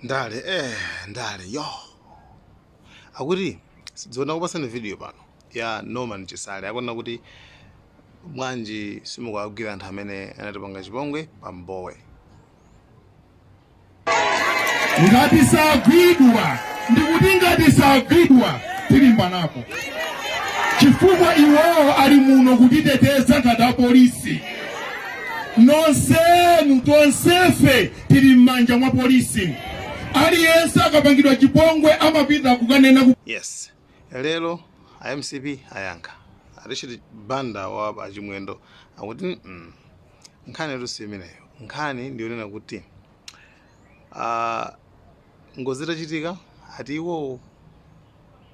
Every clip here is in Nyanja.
Ndale ndale yo akuti sidziona kupasani video pano ya Norman Chisale akuona kuti bwanji simukuwagwira anthu amene anatipanga chipongwe pa Mbowe. Ngati sagwidwa, ndikuti ngati sagwidwa tilimbanapo, chifukwa iwowo ali muno kutiteteza ngati apolisi. Nonsenu, tonsefe tili m'manja mwa polisi. Aliyense akapangidwa chipongwe amapita kukanena ku Yes, lero a MCP ayankha. A Richard Banda wa achimwendo akuti nkhani si imeneyo. Nkhani ndiyonena kuti ngozi itachitika ati iwowo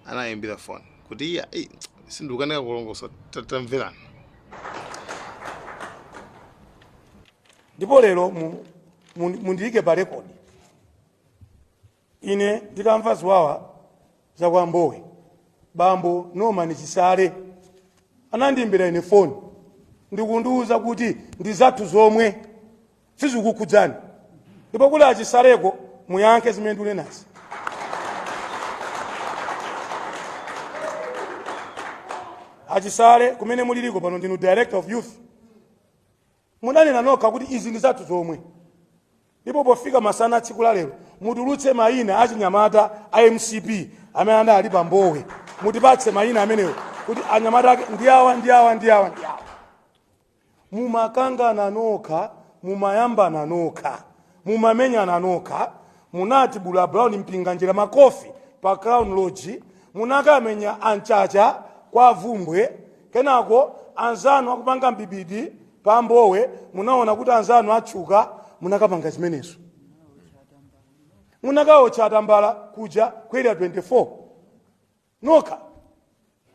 anayimbira foni kuti iya sindikukanika kulongosola, tamverani. Ndipo lero mundiyike pa rekodi, ine nditamva ziwawa za kwa Mbowe, bambo Norman Chisale anandiyimbira ine foni ndikundiwuza kuti ndi zathu zomwe, sizikukhudzani. Ndipo kuli achisaleko muyankhe zimene ndikunenazi. Achisale kumene muliliko pano ndinu director of youth, munanena nokha kuti izi ndi zathu zomwe. Ndipo pofika masana tsiku la lero mutulutse mayina achinyamata a MCP amene anali pa Mbowe, mutipatse mayina amenewo kuti anyamata ake ndi awa, ndi awa, ndi awa, ndi awa. Mumakangana nokha, mumayambana nokha, mumamenyana nokha. Munati bula Brown Mpinganjira makofi pa Crown Lodge, munakamenya anchacha kwa Vumbwe, kenako anzanu akupanga mbibidi pa Mbowe, munaona kuti anzanu atchuka, munakapanga zimenezo. Munakaotcha atambala kuja ku Area 24 nokha.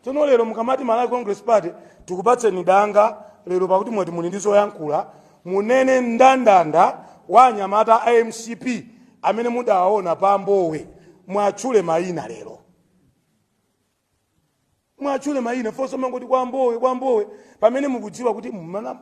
Tsono lero mukamati Malawi Congress Party tikupatseni danga lero, pakuti mwati muli ndi zoyankhula, munene mndandanda wa anyamata a MCP amene mudawaona pa Mbowe, mwatchule mayina lero, mwatchule mayina. Fonso mangoti kwa Mbowe, kwa Mbowe, pamene mukudziwa kuti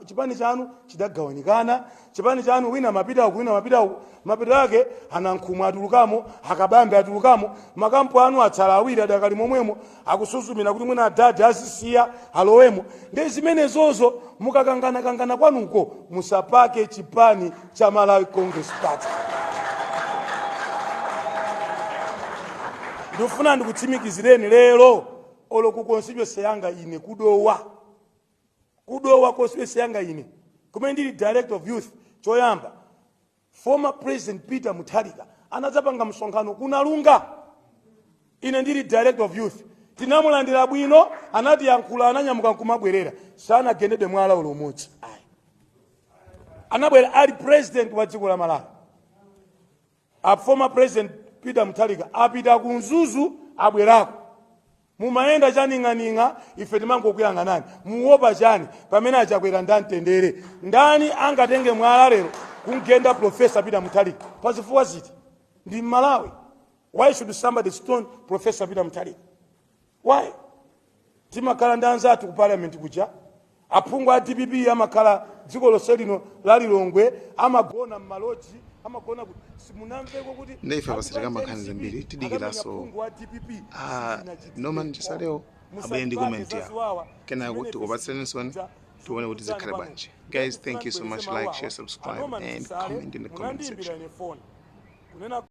chipani chanu chidagawanikana. Chipani chanu wina mapita uku, wina mapita uku, mapita ake anankhumwa atulukamo, akabambe atulukamo, makampu anu atsala awiri adakali momwemo akusuzumira kuti mwina adadi azisiya alowemo. Ndi zimenezozo mukakanganakangana kwanuko, musapake chipani cha Malawi Congress Party. Ndikufuna ndikutsimikizireni lero, olo ku constituency yanga ine kudowa, kudowa constituency yanga ine kumene ndili director of youth, choyamba former President Peter Mutharika anadzapanga msonkhano kunalunga, ine ndili director of youth, tinamulandira bwino, anatiyankhula, ananyamuka nkumabwerera, sanagendedwe mwala olo umodzi ayi. Anabwera ali president wa dziko la Malawi. A former President Peter Mutharika apita ku Mzuzu, abwerako. Mumayenda chaning'aning'a, ife timangokuyang'anani. Muopa chani pamene achakwera ndamtendere? Ndani angatenge mwala lero kumgenda Professor Peter Mutharika pazifukwa ziti? Ndi Malawi. Why should somebody stone Professor Peter Mutharika? Why? Timakhala ndi anzathu ku parliament kuja, aphungu a DPP amakhala dziko lonse lino la Lilongwe, amagona m'maloji, amagona kuti simunamveko kuti Ndi ife pasitikamba nkhani zambiri, tidikiranso Norman Chisalewo abwere ndi comment yawo, kenako tikupatseninso tione kuti zikhale bwanji. Guys, thank you so much. Like, share, subscribe and comment in the comment section. Kunena